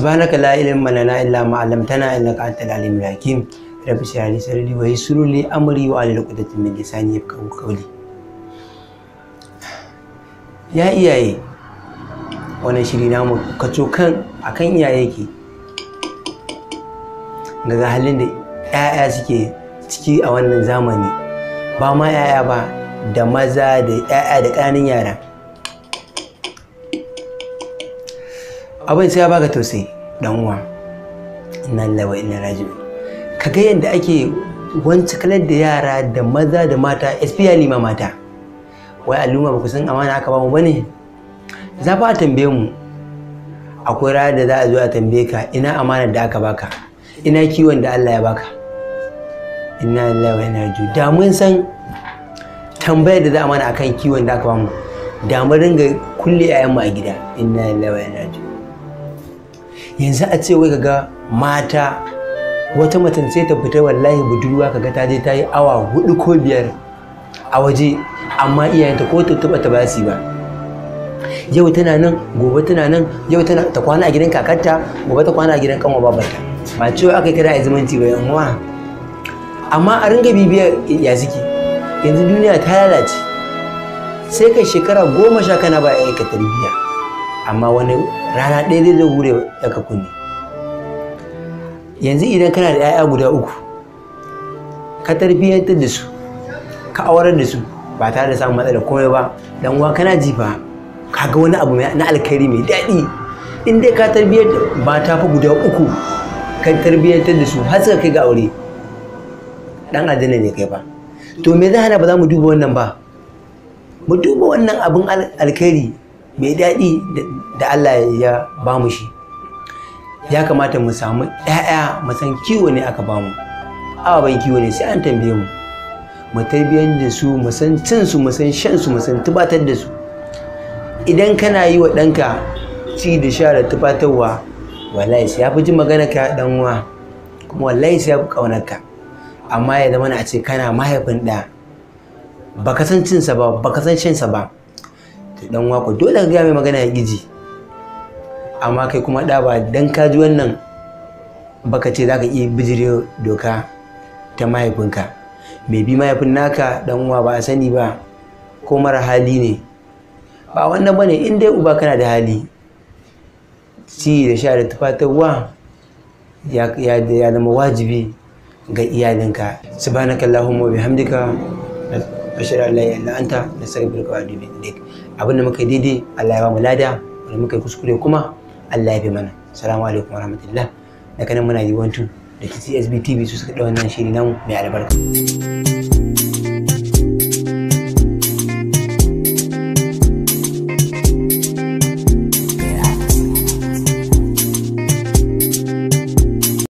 Subhanaka la ilma lana illa ma 'allamtana innaka antal alimul hakim. Rabbi shrah li sadri wa yassir li amri wa ahlul 'uqdatam min lisani yafqahu qawli. Ya iyaye, wannan shiri namu kacokan akan iyaye ke. Daga halin da 'ya'ya suke ciki a wannan zamani, ba ma 'ya'ya ba, da maza da 'ya'ya da ƙananan yara. Abin sai ya baka tausayi dan uwa. Inna lillahi wa inna ilaihi raji'un. Kaga yadda ake wancikalar da yara da maza da mata, especially ma mata. Wai al'umma ba ku san amana aka bamu bane? Za fa a tambaye mu. Akwai ranar da za a zo a tambaye ka ina amanar da aka baka, ina kiwon da Allah ya baka. Inna lillahi wa inna ilaihi raji'un. Da mun san tambayar da za a mana akan kiwon da aka bamu, da mun ringa kulle 'ya'yanmu a gida. Inna lillahi wa inna ilaihi raji'un. Yanzu a ce wai kaga mata, wata macen sai ta fita wallahi budurwa kaga ta je ta yi awa 4 ko 5 a waje, amma iyayenta ko tuntuɓa ta ba su ba. Yau tana nan, gobe tana nan, yau tana ta kwana a gidan kakarta, gobe ta kwana a gidan kanwa babarta. Ba cewa aka kira a zumunci ba yan uwa, amma a ringa bibiyar ya suke. Yanzu duniya ta lalace, sai kai shekara 10 kana ba 'ya'yanka tarbiyya, amma wani rana ɗaya zai zo hure ka kunne. Yanzu idan kana da 'ya'ya guda 3, ka tarbiyyantar da su, ka aurar da su ba tare da samun matsala komai ba, dan uwa kana jifa ka ga wani abu na alkhairi mai daɗi. In dai ka tarbiyyar mata fa guda 3, ka tarbiyyantar da su har suka kai ga aure, dan aljanna ne kai ba. To me zai hana ba za mu duba wannan ba? Mu duba wannan abin alkhairi mai daɗi da Allah ya ba mu shi. Ya kamata mu samu 'ya'ya, mu san kiwo ne aka ba mu. Ababen kiwo ne sai an tambaye mu. Mu tarbiyyar da su, mu san cin su, mu san shan su, mu san tubatar da su. Idan kana yi wa ɗanka ci da sha da tufatarwa, wallahi sai ya fi jin magana ka ɗan uwa, kuma wallahi sai ya fi ƙaunar ka. Amma ya zama a ce kana mahaifin ɗa, baka san cinsa ba, baka san shansa ba, to ɗan uwa ko dole ka gaya mai magana ya ƙi ji. Amma kai kuma ɗa ba dan ka ji wannan baka ce za ka iya bijire doka ta mahaifinka. Mai bi mahaifin naka ɗan uwa ba a sani ba ko mara hali ne. Ba wannan bane, in dai uba kana da hali, ci da sha da tufatarwa ya zama wajibi ga iyalinka. Subhanaka Allahumma wa bihamdika, ashhadu an la ilaha illa anta, nastaghfiruka wa atubu ilaik. Abin da muka yi daidai Allah ya ba mu lada, wanda muka yi kuskure kuma Allah ya fi mana. Assalamu alaikum warahmatullah. Daga nan muna yi wantu da TCSB TV su suka ɗau wannan shiri namu mai albarka.